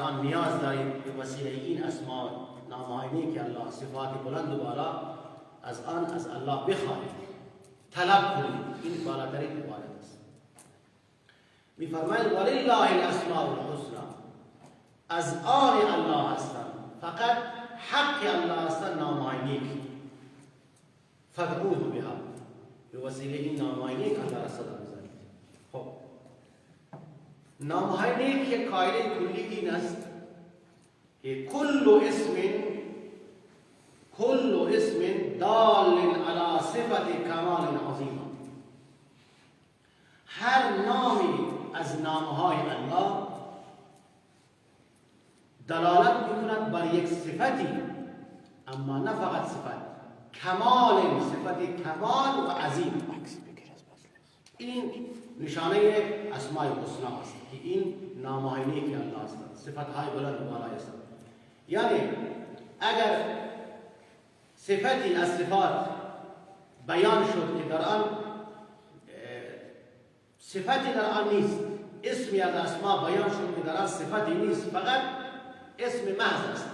آن نیاز دارید، به وسیله این اسما، نامهای نیک الله، صفات بلند و بالا، از آن از الله بخواهید، طلب کنید. این بالاترین عبادت است. میفرماید ولله الاسماء الحسنى، از آن الله هستند، فقط حق الله هستند نامهای نیک. فادعوه بها، به وسیله این نامهای نیک الله را صدا بزنید. خب نامهای نیک که قاعده کلی این است که کل اسم دال علی صفت کمال عظیم. هر نامی از نامهای الله دلالت میکند بر یک صفتی، اما نه فقط صفت کمال، صفت کمال و عظیم. این نشانه اسماء الحسنا است که این نامهای نیک الله هستند، صفتهای بلند و بالای هستند. یعنی اگر صفتی از صفات بیان شد که در آن صفتی در آن نیست، اسمی از اسما بیان شد که در آن صفتی نیست، فقط اسم محض است،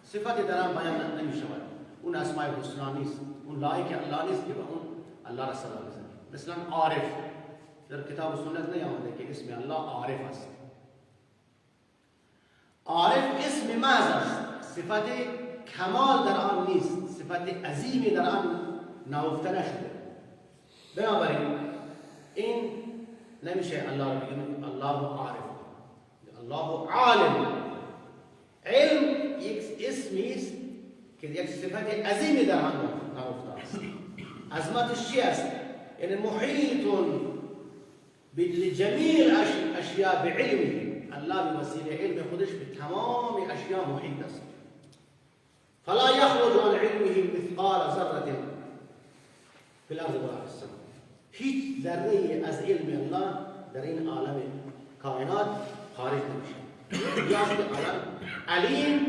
صفتی در آن بیان نمی شود، اون اسماء الحسنا نیست، اون لایق الله نیست که به اون الله را صدا بزنیم. مثلا عارف، در کتاب سنت نیامده که اسم الله عارف است. عارف اسم محض است، صفت کمال در آن نیست، صفت عظیمی در آن نهفته نشده. بنابراین این نمیشه الله رو بگیم الله عارف، الله عالم. علم یک اسمی است که یک صفت عظیمی در آن نهفته است. عظمتش چی است؟ یعنی محیط لجمیع اشیاء بعلمه. الله به وسیله علم خودش به تمام اشیاء محیط است. فلا يخرج عن علمه مثقال ذره في الارض ولا في السماء. هیچ ذره از علم الله در این عالم کائنات خارج نمیشه. اینجاست که عالم علیم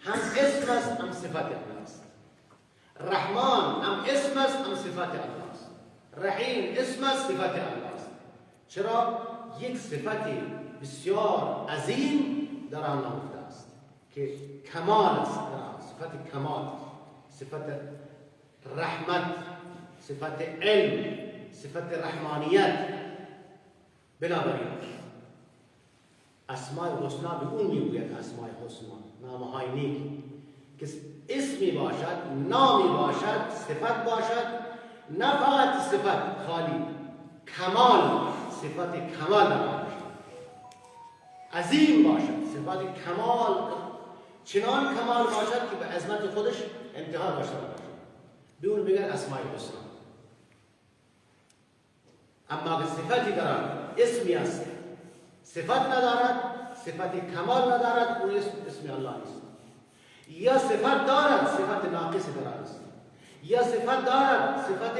هم اسم است، هم صفت الله است. رحمان هم اسم است، هم صفت الله است. رحیم اسم است، صفت الله است. چرا؟ یک صفت بسیار عظیم در آن نهفته است که کمال است در آن، صفت کمال، صفت رحمت، صفت علم، صفت رحمانیت. بنابراین اسماء الحسنا به اون میگوید اسماء الحسنا، نامهای نیک که اسمی باشد، نامی باشد، صفت باشد، نه فقط صفت خالی، کمال، صفت کمال در آن باشد، عظیم باشد، صفت کمال، چنان کمال باشد که به عظمت خودش انتها داشته باشد. به اون میگن اسماء الحسنا. اما که صفتی دارد، اسمی است، صفت ندارد، صفت کمال ندارد، اون اسم اسم الله نیست. یا صفت دارد، صفت ناقص دارد است، یا صفت دارد، صفت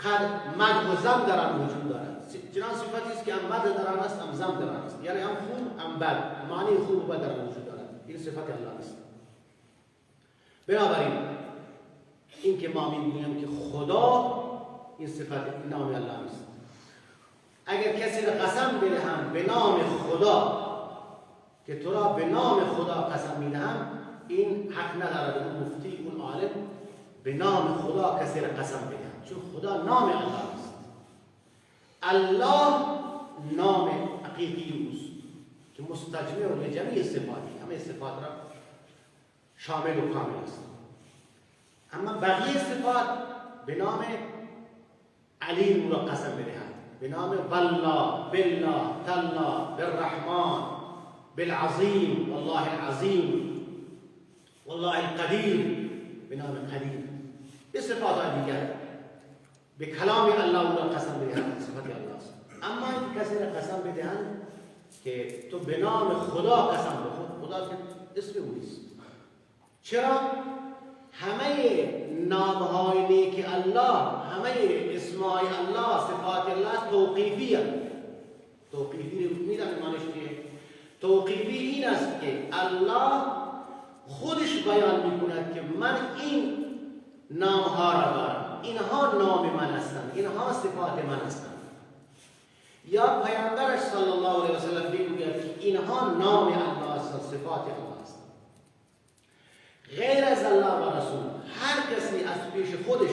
قد مدح و ذم در آن وجود دارد. چنان صفتی است که هم مدح در آن است، هم ذم در آن است، یعنی هم خوب هم بد، معنی خوب و بد در آن وجود دارد. این صفت الله نیست. بنابراین این که ما میگوییم که خدا، این صفت نام الله نیست. اگر کسی را قسم بدهم به نام خدا که تو را به نام خدا قسم میدهم، این حق ندارد اون مفتی، اون عالم به نام خدا کسی را قسم بدهد، چون خدا نام الله است. الله نام حقیقی اوست که مستجمع لجمیع صفاتی، همه صفات را شامل و کامل است. اما بقیه صفات به نام علیم او را قسم بدهد، به نام والله، بالله، تالله، بالرحمن، بالعظیم، والله العظیم، والله القدیر، به نام قدیر، به صفات دیگر، به کلام الله او را قسم بدهند، صفت الله است. اما این کسی را قسم بدهند که تو به نام خدا قسم بخور، خدا که اسم او نیست. چرا؟ همه نامهای نیک الله، همه اسمهای الله، صفات الله توقیفی هست. توقیفی رو میدونی معنیش چیه؟ توقیفی این است که الله خودش بیان میکند که من این نامها را دارم، اینها نام من هستند، اینها صفات من هستند. یا پیامبرش صلی الله علیه و سلم بگوید که اینها نام الله است، صفات الله است. غیر از الله و رسول هر کسی از پیش خودش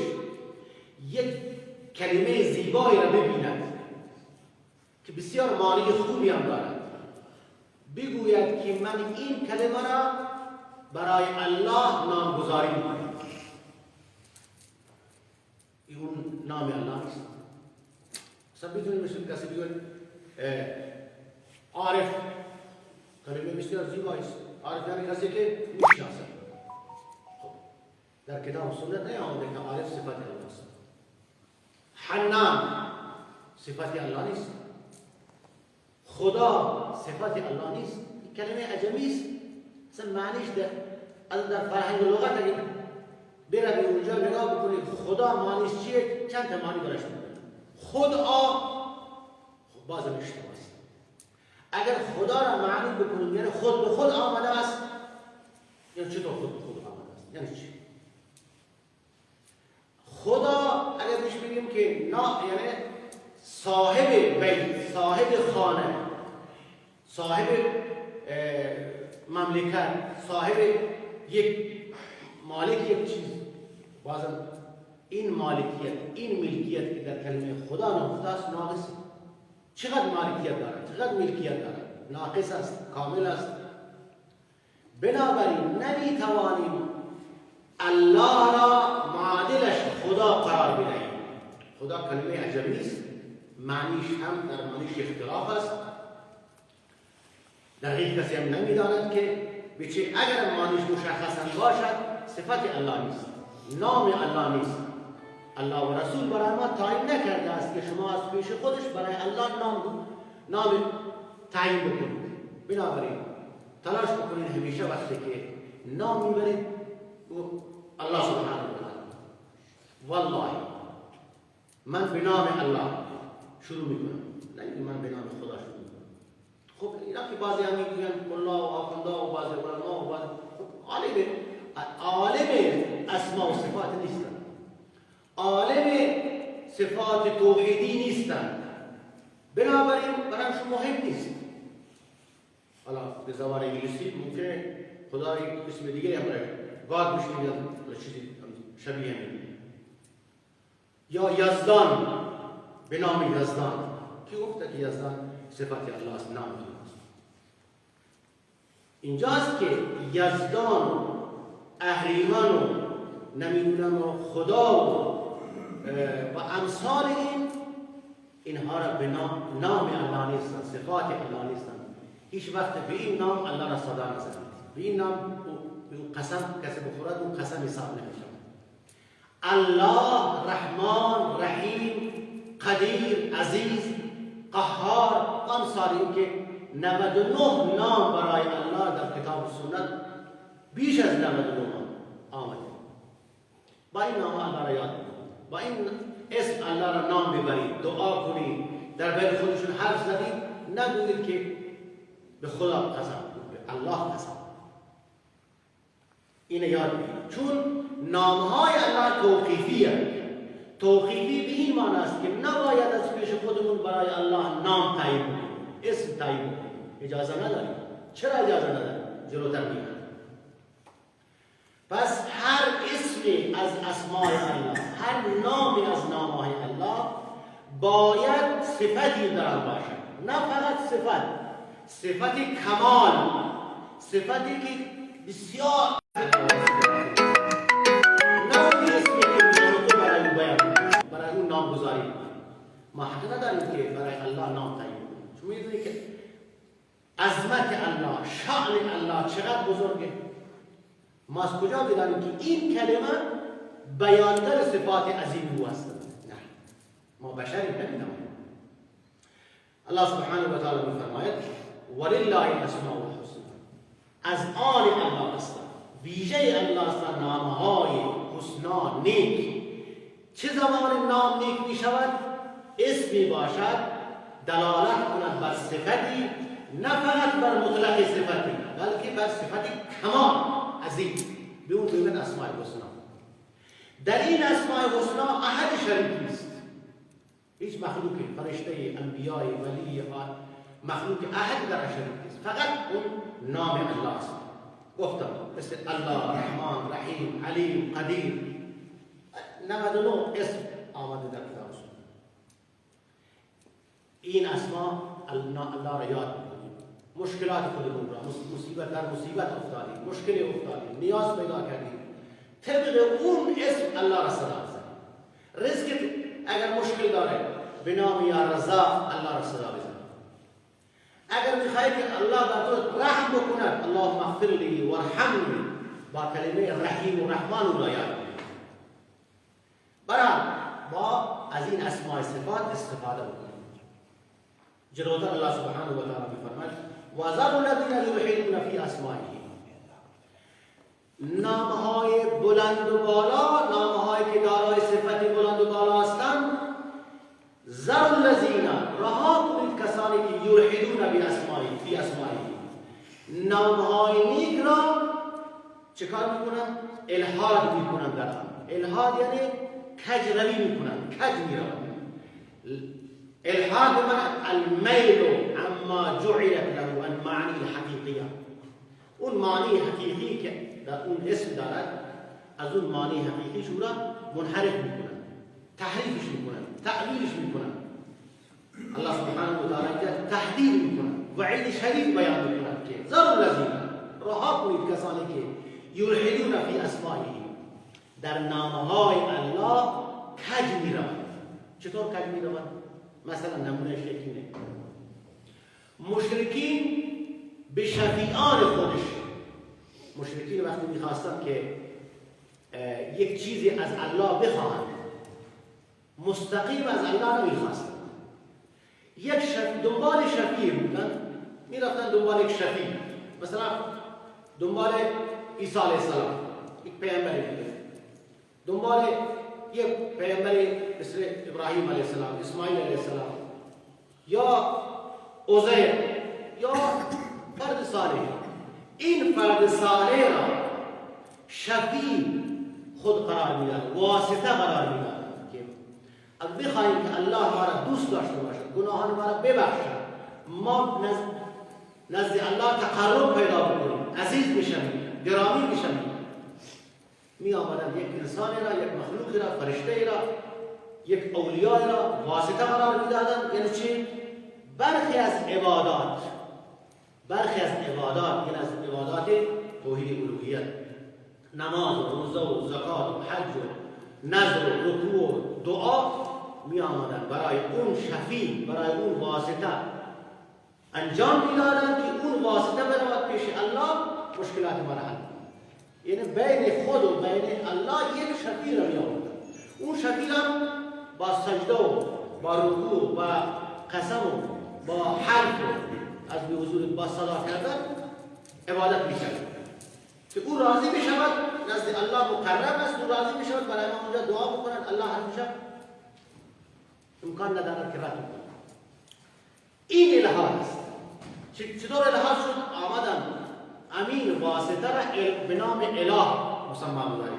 یک کلمه زیبایی را ببیند که بسیار معنی خوبی هم دارد، بگوید که من این کلمه را برای الله نامگذاری می‌کنم، اون نام الله نیست. مثلا بدونیم مثل کسی بگوید عارف، کلمه بسیار زیبایی است. عارف یعنی کسی که میشناسد. خب در کتاب سنت نیامده که عارف صفت الله است. حنان صفت الله نیست. خدا صفت الله نیست. کلمه عجمی است، اصلا معنیش در فرهنگ لغت اگه بروی اونجا نگاه بکنید خدا معنیش چیه، چند تا معنی براش میده. خدا بازم اشتباه است. اگر خدا را معنی بکنیم یعنی خود به خود آمده است، یعنی چطور خود به خود آمده است؟ یعنی چی؟ خدا اگر بهش بگیم که نه، یعنی صاحب بیت، صاحب خانه، صاحب مملکت، صاحب یک مالک یک چیز، بازم این مالکیت، این ملکیت که در کلمه خدا نهفته است ناقص. چقدر مالکیت دارد، چقدر ملکیت دارد، ناقص است، کامل است. بنابراین نمیتوانیم الله را معادلش خدا قرار بدهیم. خدا کلمه عجمی است، معنیش هم در معنیش اختلاف است، دقیق کسی هم نمیداند که بچه اگر معنیش مشخصا باشد صفت الله نیست، نام الله نیست. الله و رسول برای ما تعیین نکرده است که شما از پیش خودش برای الله نام تعیین بکنید. بنابراین تلاش بکنید همیشه وقتی که نام میبرید الله سبحانه و تعالی، والله من به نام الله شروع میکنم، نه اینکه من به نام خدا شروع میکنم. خب اینا که بعضی هم میگویند الله و آخونده و بعضی علما و بعضی، خب عالم اسما و صفات نیستن، عالم صفات توحیدی نیستن، بنابراین برایشون مهم نیست. حالا به زبان انگلیسی ممکنه خدا یک اسم دیگه هم برای گاد بهش میگن، چیزی شبیه همین، یا یزدان، به نام یزدان. کی گفته که یزدان صفت الله است، نام الله است؟ اینجاست که یزدان، اهریمن و نمیدونم و خدا و امثال اینها را به نام الله نیستن، صفات الله نیستن. هیچ وقت به این نام الله را صدا نزنید، به این نام به اون قسم کسی بخورد اون قسم حساب نمیشود. الله رحمان، رحیم، قدیر، عزیز، قهار و امثال این که 99 نام برای الله در کتاب سنت بیش از 99 نام آمده. با این نام الله را یاد بکنید، با این اسم الله را نام ببرید، دعا کنید، در بین خودشون حرف زدید، نگویید که به خدا قسم، به الله قسم. اینو یاد بگیرید، چون نامهای الله توقیفیه. توقیفی به این معنی است که نباید از پیش خودمون برای الله نام تعیین کنیم، اسم تعیین کنیم، اجازه نداریم. چرا اجازه نداریم؟ جلوتر میاد. پس هر اسمی از اسماء الله، هر نامی از نامهای الله باید صفتی در آن باشد، نه فقط صفت، صفت کمال، صفتی که بسیار نه اون اسمی که من تو برای او بیان برای اون نام گذاری می‌کنیم. ما حق نداریم که برای الله نام تعیین کنیم، چون می‌دونی که عظمت الله، شأن الله چقدر بزرگه. ما از کجا بدانیم که این کلمه بیانگر صفات عظیم او است؟ نه، ما بشریم، نمی‌دانیم. الله سبحانه و تعالی می‌فرماید ولله الاسماء الحسنى، از آن الله است، ویژه الله است نامهای حسنا، نیک. چه زمان نام نیک می شود؟ اسمی باشد دلالت کند بر صفتی، نه فقط بر مطلق صفتی بلکه بر صفت کمال عظیم. به اون میگن اسماء الحسنا. در این اسماء الحسنا احد شریک نیست. هیچ مخلوقی، فرشته، انبیای، ولی، مخلوق احد در شریک نیست، فقط اون نام الله است. گفتم مثل الله، رحمان، رحیم، علیم، قدیر، 99 اسم آمده در کتاب سنت. این اسما الله را یاد میکنیم، مشکلات خودمون را، مصیبت در مصیبت افتادیم، مشکل افتادیم، نیاز پیدا کردیم، طبق اون اسم الله را صدا بزنیم. رزق اگر مشکل داره به نام یا رزاق الله را صدا بزنیم. اگر میخوای که الله بر تو رحم بکند، اللهم اغفر لی وارحمنی، با کلمه رحیم و رحمان او را یاد کنیم. برای ما از این اسماء صفات استفاده بکنیم. جلوتر الله سبحانه و تعالی میفرماید وذروا الذین یلحدون فی اسمائه، نامهای بلند و بالا، نامهایی که دارای صفت بلند و بالا هستند، ذروا الذین، رها کنید کسانی که یلحدون فی اسمائه، نامهای نیک را چکار میکنند؟ الحاد میکنند در آن. الحاد یعنی کج روی میکنند، کج میروند. الحاد بمعنى المیل عما جعلت له المعنی الحقیقیه، اون معنی حقیقی که در اون اسم دارد، از اون معنی حقیقیش او را منحرف میکنند، تحریفش میکنند، تعبیرش میکنند. الله سبحانه و تعالی اینجا تهدید میکنند، وعید شدید بیان میکنند که ذروا الذین، رها کنید کسانی که یلحدون فی اسمائه، در نامهای الله کج میروند. چطور کج میروند؟ مثلا نمونه شکینه، مشرکین به شفیعان خودش، مشرکین وقتی میخواستند که یک چیزی از الله بخواهند، مستقیم از الله نمیخواستند، یک شفیع، دنبال شفیع بودند، میرفتن دنبال یک شفیع، مثلا دنبال عیسی علیه السلام، یک پیامبری بود، دنبال یک پیامبری مثل ابراهیم علیه السلام، اسماعیل علیه السلام، یا عزیر، یا فرد صالح. این فرد صالح را شفیع خود قرار میداد، واسطه قرار میداد که اگر بخواهیم که الله ما را دوست داشته باشد، گناهان ما را ببخشد، ما نزد الله تقرب پیدا بکنیم، عزیز بشویم، گرامی بشویم، می آمدن یک انسانی را، یک مخلوقی را، فرشته را، یک اولیاء را واسطه قرار میدادند. یعنی چی؟ برخی از عبادات، برخی از عبادات، یعنی از عبادات توحید الوهیت، نماز و روزه و زکات و حج و نذر و رکوع و دعا، می آمدن برای اون شفیع، برای اون واسطه انجام میدادند که اون واسطه برود پیش الله مشکلات ما را حل. یعنی بین خود و بین الله یک شفیع را می آوردن. اون شفیع را با سجده و با رکوع و با قسم و با حرف و از به حضور با صدا کردن عبادت میکرد که او راضی بشود، نزد الله مقرب است، او راضی بشود برای ما اونجا دعا بکند، الله همیشه امکان ندارد که رد کند. این الحاد است. چطور الحاد شد؟ آمدن امین واسطه را به نام اله مسمى گذاری.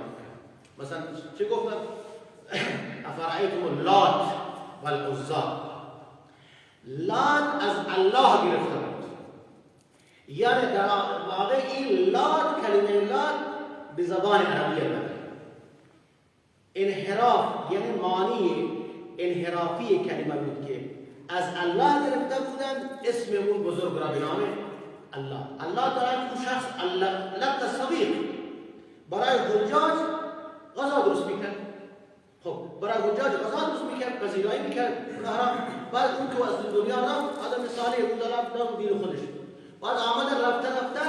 مثلا چه گفتن؟ افرأیتم اللات والعزی. لات از الله گرفته بود، یعنی در واقع این لات، کلمه لات به زبان عربی بود. انحراف یعنی معنی انحرافی کلمه بود که از الله گرفته بودن اسم اون بزرگ را به نام الله. الله برای اون شخص لات السویق برای حجاج غذا درست میکرد. خب برای حجاج غذا درست میکرد، پذیرایی میکرد اونها. بعد اون که از دنیا رفت، آدم صالح بود، رفت دین خودش. بعد آمدن رفته رفته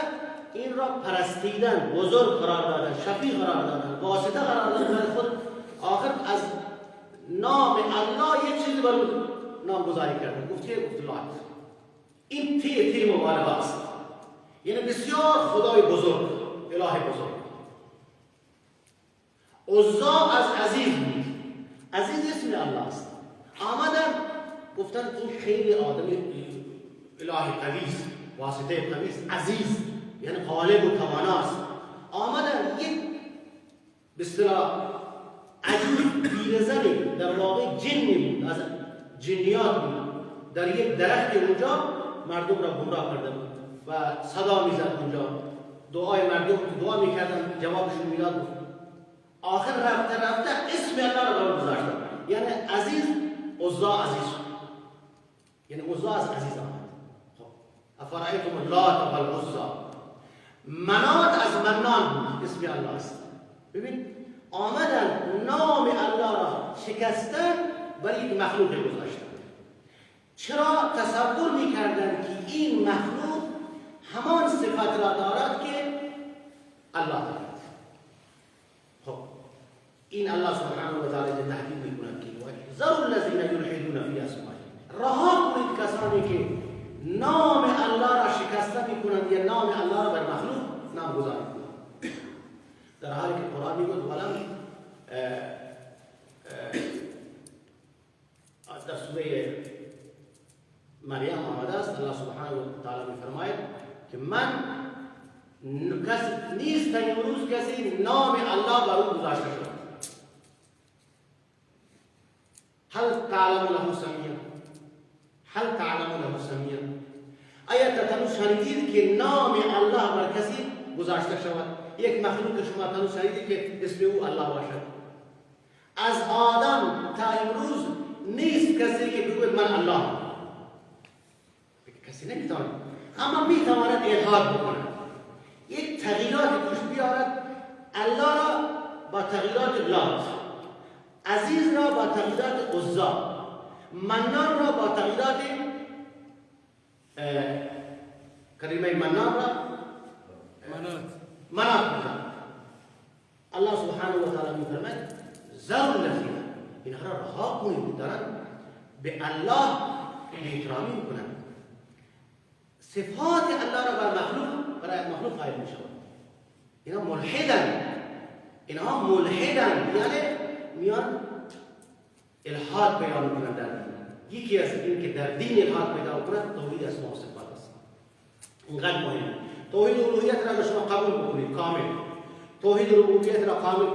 این را پرستیدن، بزرگ قرار دادن، شفیع قرار دادن، واسطه قرار دادن برای خود. آخر از نام الله یک چیزی بر اون نامگذاری کردن، گفت چه؟ گفت لات. این تی مبالغه است، یعنی بسیار خدای بزرگ، اله بزرگ. عزا از عزیز بود، عزیز اسم الله است. آمدن گفتن این خیلی آدم اله قوی است، واسطه قوی است، عزیز یعنی غالب و تواناست. آمدن یک به اصطلاح عجوز پیرزنی، در واقع جنی بود، از جنیات بود، در یک درخت اونجا مردم را گمراه کرده بود و صدا میزد اونجا، دعای مردم که دعا میکردن جوابشون میداد. آخر رفته رفته اسم الله را برای گذاشتن، یعنی عزیز عزا عزیز، یعنی عزا از عزیز آمد. خب افرأیتم اللات والعزی، منات از منان بود، اسم الله است. ببین آمدن نام الله را شکستن برای یک مخلوق گذاشتن. چرا؟ تصور میکردن که این مخلوق همان صفت را دارد که الله دارد. خب این الله سبحانه و تعالی تهدید میکند که ذروا الذین یلحدون فی اسمائه، رها کنید کسانی که نام الله را شکسته میکنند یا نام الله را بر مخلوق نامگذاری میکنند، در حالی که قرآن میگوید ولم در سوره مریم آمده است، الله سبحانه و تعالی میفرماید که من کس نیست تا امروز کسی نام الله بر او گذاشته شد. هل تعلم له سمیا، هل تعلم له سمیا، آیا تا هنوز شنیدید که نام الله بر کسی گذاشته شود؟ یک مخلوق شما تا هنوز شنیدید که اسم او الله باشد؟ از آدم تا امروز نیست کسی که بگوید من الله. کسی نمیتواند، اما میتواند الحاد بکند، یک تغییرات توش بیارد. الله را با تغییرات لات، عزیز را با تغییرات عزا، منان را با تغییرات کلمه منان را منات می‌زند. الله سبحانه و تعالی می‌فرماید ذروا الذین، اینها را رها کنید، دارن به الله احترامی میکنند، صفات الله را بر مخلوق، برای مخلوق قائل میشود. اینا ملحدن، اینها ملحدن، یعنی میان الحاد پیدا میکنن در دین. یکی از این که در دین الحاد پیدا کنند توحید اسماء و صفات است. اینقدر مهمه. توحید الوهیت را شما قبول بکنید کامل، توحید ربوبیت را کامل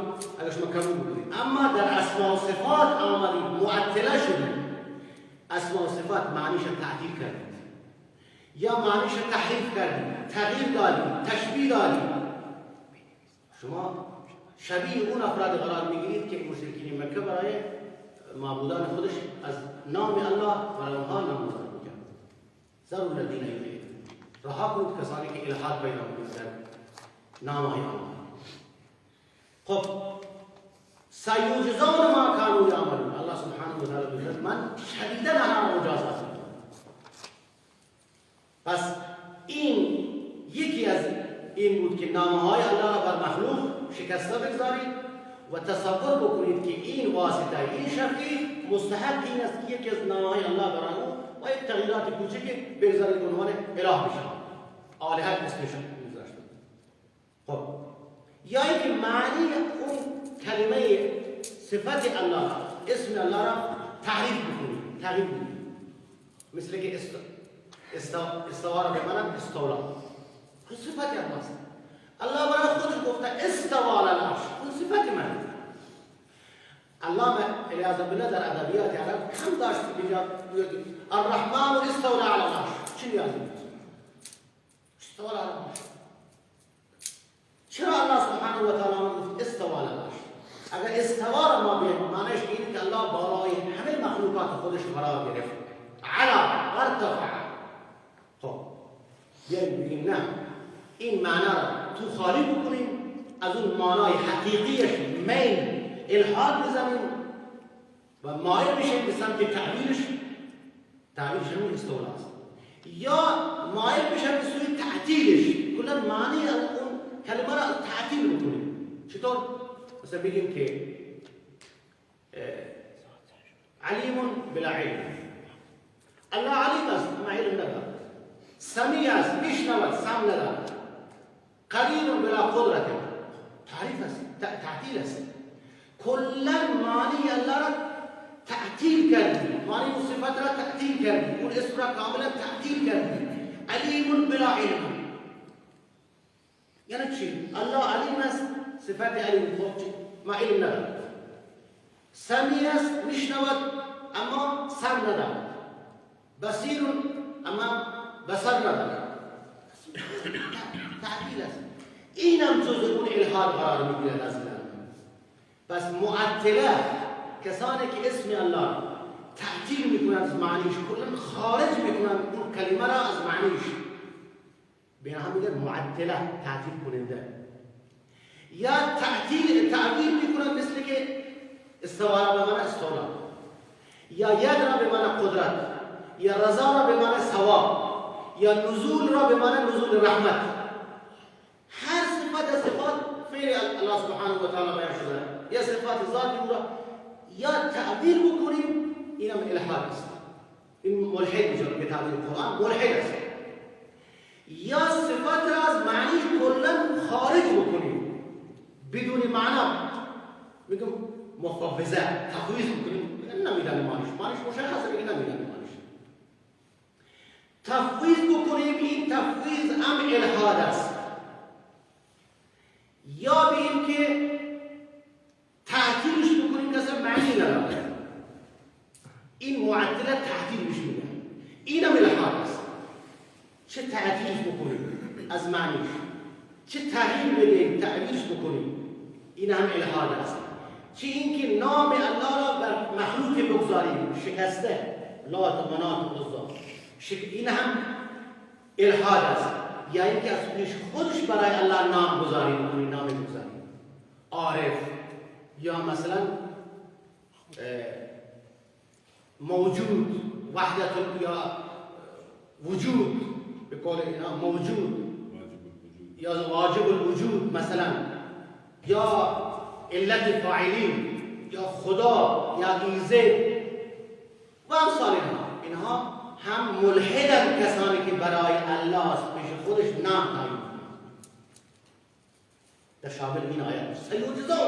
اگر شما قبول بکنید، اما در اسماء و صفات آمدید معطله شدید، اسماء و صفات معنیش تعطیل کردید یا معنیش تحریف کردید، تغییر دادید، تشبیه دادید، شما شبیه اون افراد قرار میگیرید که مشرکین مکه برای معبودان خودش از نام الله برای آنها نامگذاری میکرد. ذروا الذین یلحدون، رها کنید کسانی که الحاد پیدا میکنند در نامهای الله. خب سیجزون ما کانوا یعملون، الله سبحانه و تعالی میگه من شدیدا آنها را مجازات میکنم. پس این یکی از این بود که نامهای الله را بر مخلوق شکسته بگذارید و تصور بکنید که این واسطه، این شفیع مستحق این است که یکی از نامهای الله برای او و یک تغییرات کوچک بگذارید به عنوان اله بشود، آلهت اسمش گذاشته. خب یا اینکه معنی اون کلمه صفت الله، اسم الله را تحریف بکنید، تغییر بدید، مثل که استوا را به منم استولا، صفت الله است. الله برای خودش گفته استوا علی العرش، اون صفت من. علامه الیاذ بالله در ادبیات عرب کم داشت که الرحمن استولا علی العرش، چی نیازی بود؟ استوا علی العرش. چرا الله سبحانه و تعالی گفت استوا علی العرش؟ اگر استوا را ما بیایم معنیش اینه که الله بالای همه مخلوقات خودش قرار گرفت، علی ارتفع. خب بیایم بگیم نه، این معنا را تو خالی بکنیم از اون معنای حقیقیش، میل الحاد بزنیم و مایل بشیم به سمت تعبیرش، تعبیرش همون استولا است، یا مایل بشیم به سوی تعطیلش، کلا معنی از اون کلمه را تعطیل بکنیم. چطور؟ مثلا بگیم که علیم بلا علم، الله علیم است اما علم ندارد، سمیع است میشنود سم ندارد، قدیر بلا قدرت، تعریف است، تعطیل است. کلا معنی الله را تعطیل کردی، معنی اون صفت را تعطیل کردی، اون اسم را کاملا تعطیل کردی. علیم بلا علم یعنی چی؟ الله علیم است، صفت علیم، خب ما علم ندارد. سمیع است میشنود، اما سر ندارد، بصیر اما بصر ندارد، تعطیل است. اینم جزء اون الحاد قرار میگیرد از این. پس معطله کسانی که اسم الله تعطیل میکنن از معنیش، کلا خارج میکنن اون کلمه را از معنیش، به هم میگن معطله، تعطیل کننده. یا تعطیل تعبیر میکنن مثل که استوى را به معنی استولا، یا ید را به معنی قدرت، یا رضا را به معنی ثواب، یا نزول را به معنی نزول رحمت. هر صفت از صفات فعل الله سبحانه و تعالی بیان شده یا صفات ذاتی او را یا تعبیر بکنیم، اینم الحاد است. این ملحد میشه به تعبیر قرآن ملحد است. یا صفات را از معنیش کلا خارج بکنیم بدون معنا، میگم مفوضه تفویض بکنیم، نمیدانیم معنیش، معنیش مشخصه، میگه نمیدانیم معنیش، تفویض بکنیم، این تفویض هم الحاد است. یا به این که تعطیلش بکنیم که اصلا معنی نداره، این معطله تعطیل میشه، اینم الحاد است. چه تعطیلش بکنیم از معنیش، چه تغییر بدیم تعبیرش بکنیم، این هم الحاد است. چه اینکه نام الله را بر مخلوق بگذاریم، شکسته لات و منات و عزی، این هم الحاد است. یا اینکه از پیش خودش برای الله نام گذاریم، اون نام بگذاریم عارف، یا مثلا موجود، وحدت یا وجود، به قول اینا موجود یا واجب الوجود مثلا، یا علت فاعلین، یا خدا، یا ایزد و امثال اینها. اینها هم ملحدن، کسانی که برای الله است پیش خودش نام تعیین کنند. در شامل این آیت سیجزون،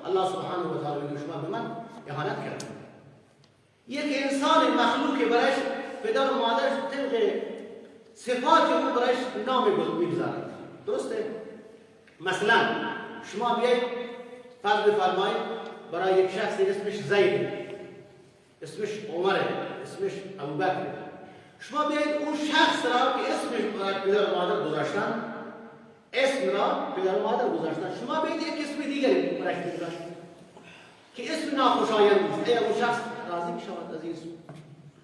الله سبحانه و تعالی میگه شما به من اهانت کردید. یک انسان مخلوق برایش پدر و مادرش طبق صفات او برایش نام میگذارند، درسته؟ مثلا شما بیایید فرض بفرمایید برای یک شخص اسمش زید، اسمش عمره، اسمش ابوبکر، شما بیایید اون شخص را که اسمش برای پدر و مادر گذاشتن، اسم را پدر و مادر گذاشتن، شما بیایید یک اسم دیگری برایش بگذارید که اسم ناخوشایند نیست، ایا اون شخص راضی میشود از این اسم؟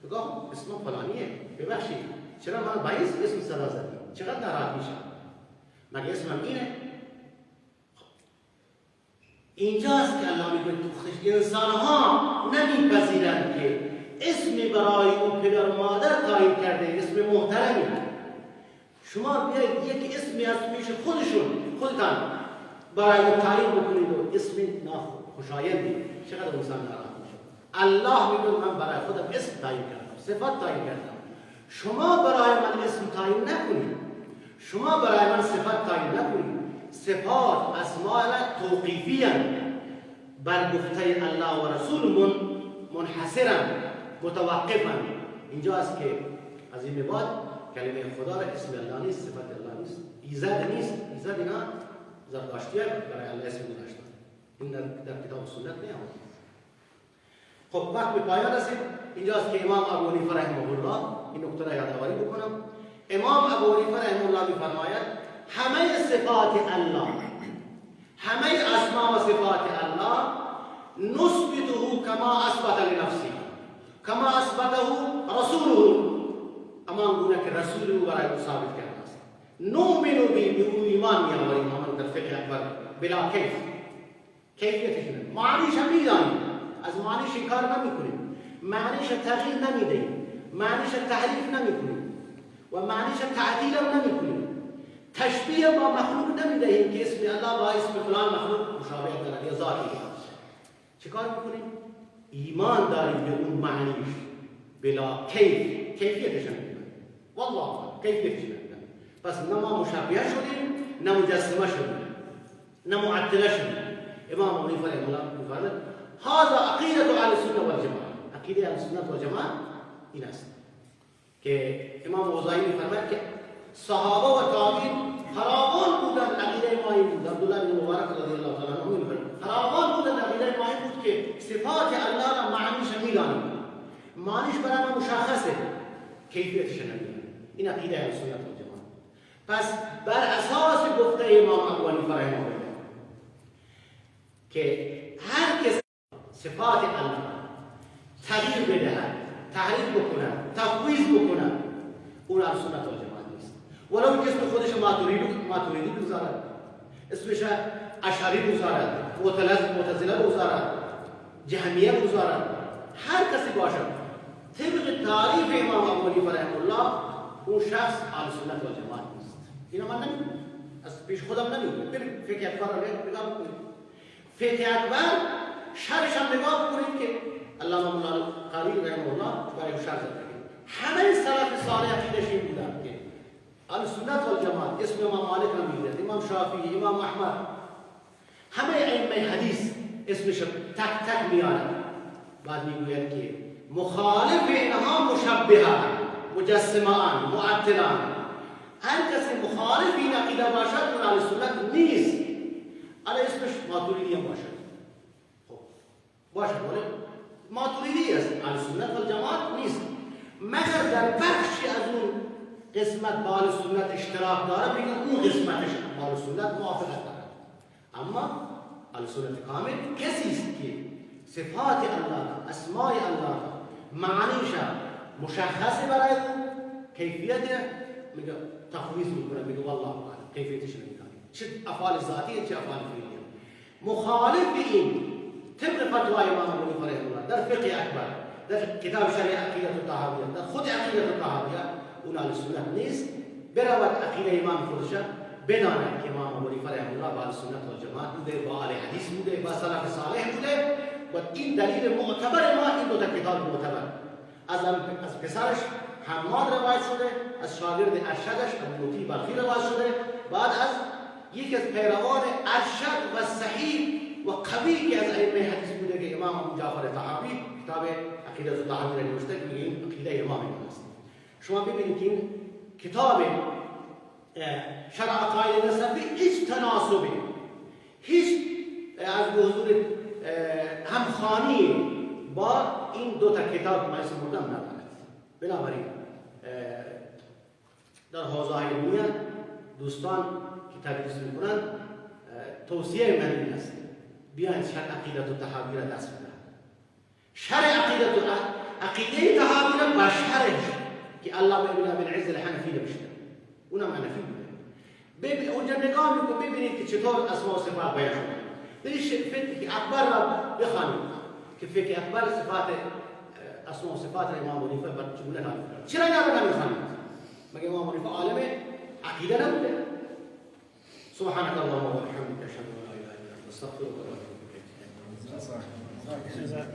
بگه اسم فلانیه، ببخشید چرا من با این اسم صدا زدی؟ چقدر ناراحت میشم، مگه اسمم اینه؟ اینجاست که الله میگه انسان ها نمیپذیرند که اسمی برای او پدر و مادر تعیین کرده، اسم محترمی. شما بیایید یک اسمی از پیش خودشون خودتان برای او تعیین بکنید و اسم ناخوشایندی، چقدر انسان ناراحت میشه. الله میگه من برای خودم اسم تعیین کردم، صفت تعیین کردم، شما برای من اسم تعیین نکنید، شما برای من صفت تعیین نکنید. صفات اسماء توقیفی بر گفته الله و رسول منحصرا متوقفا. اینجا است که از این بعد کلمه خدا را اسم الله نیست، صفت الله نیست، ایزد نیست. ایزد اینا زرداشتیه برای الله اسم گذاشتن، این در کتاب سنت نیامد. خب وقت به پایان رسید. اینجاست که امام ابو حنیفه رحمه الله، این نکته را یادآوری بکنم، امام ابو حنیفه رحمه الله می‌فرماید همه صفات الله، همه اسما و صفات الله نثبته کما اثبت لنفسه کما اثبته رسوله، اما گونه که رسول او برای او ثابت کرده است. نؤمن به، به او ایمان میآوریم، همان در فقه اکبر بلا کیف، کیفیتش نه، معنیش هم میدانیم، از معنیش انکار نمیکنیم، معنیش تغییر نمیدهیم، معنیش تحریف نمیکنیم و معنیش تعطیل هم نمیکنیم، تشبیه با مخلوق نمیدهیم که اسم الله با اسم فلان مخلوق مشابهت دارد یا ذاتی. چیکار میکنیم؟ ایمان داریم به اون معنیش بلا کیف، کیفیتش نمیدونیم، والله کیفیتش نمیدونیم. پس نه ما مشبهه شدیم، نه مجسمه شدیم، نه معطله شدیم. امام ابو حنیفه رحمه الله میفرماید هذا عقیده اهل السنه والجماعه، عقیده اهل السنت والجماعه این است که امام غزالی میفرماید که صحابه و تابعین فراوان بودند، عقیده ما این بود. عبدالله بن مبارک رضی الله تعالی عنه میفرماید فراوان بودند، عقیده ما این بود که صفات الله را معنیش میدانیم، معنیش برای من مشخصه، کیفیتش نمیدونم. این عقیده اهل سنت و جماعت. پس بر اساس گفته امام ابو حنیفه رحمه الله که هر کس صفات الله تغییر بدهد، تحریف بکنه، تفویض بکنه، اون اهل سنت و جماعت نیست. ولو که اسم خودش ماتوریدی بگذارد، اسمش اشعری بگذارد، معتزله بگذارد، جهمیه بگذارد، هر کسی باشد، طبق تعریف امام ابو حنیفه رحمه الله اون شخص اهل سنت و جماعت نیست. اینو من نمیگم، از پیش خودم نمیگم. برید فقه اکبر رو نگاه بکنید، فقه اکبر شرحش هم نگاه بکنید که علامه مولانا قاری رحمه الله برای شرح زده. همه سلف صالح عقیده‌اش این بودن که اهل سنت و جماعت، اسم امام مالک هم میگیرد، امام شافعی، امام احمد، همه ائمه حدیث اسمش تک تک میارد. بعد میگوید که مخالف اینها مشبهان، مجسمان، معطلان. هر کسی مخالف این عقیده باشد اون اهل سنت نیست. علی اسمش ماتوریدی هم باشد، خب باشد، ولی ماتوریدی است، اهل سنت و جماعت نیست. مگر در بخشی از اون قسمت با اهل سنت اشتراک داره، میگه اون قسمتش با اهل سنت موافقت دارد. اما اهل سنت کامل کسی است که صفات الله، اسماء الله، معنیش مشخص برای او، کیفیت میگه تفویض میکنه، میگه والله اعلم، کیفیتش نمیدونه، چه افعال ذاتیه چه افعال فعلیه. مخالف این طبق فتوای امام ابو حنیفه رحمه الله در فقه اکبر، در کتاب شرح عقیده الطحاویه، در خود عقیده الطحاویه، اون اهل سنت نیست. برود عقیده امام خودش بداند که امام ابو حنیفه رحمه الله با اهل سنت و جماعت بوده، با اهل حدیث بوده، با سلف صالح بوده. و این دلیل معتبر ما، این دو تا کتاب معتبر از پسرش حماد روایت شده، از شاگرد ارشدش ابو لطیف بلخی روایت شده، بعد از یکی از پیروان ارشد و صحیح و قوی که از ائمه حدیث بوده که امام ابو جعفر طحاوی کتاب عقیده الطحاوی را نوشته که این عقیده امام است. شما ببینید که این کتاب شرح عقاید نسفی هیچ تناسبی، هیچ از حضور همخوانی با این دو تا کتاب من اسم بردم ندارد. بنابراین در حوزه علمیه دوستان که تدریس میکنند، توصیه من این است بیاین شرح عقیده الطحاوی را دست بدهند. شرح عقیده طحاوی را با شرحش که علامه ابن ابی العز الحنفی نوشته، اونم حنفی بوده. اونجا نگاه میکنید ببینید که چطور اسماء و صفات بیان شده. برید فقه اکبر را بخوانید که فقه اکبر صفات اسماء و صفات امام ابو حنیفه بر چگونه تعریف کرد. چرا اینا رو نمیخوانید؟ مگه امام ابو حنیفه عالم عقیده نبوده؟ سبحانك اللهم وبحمدك اشهد ان لا اله الا انت استغفرك واتوب اليك.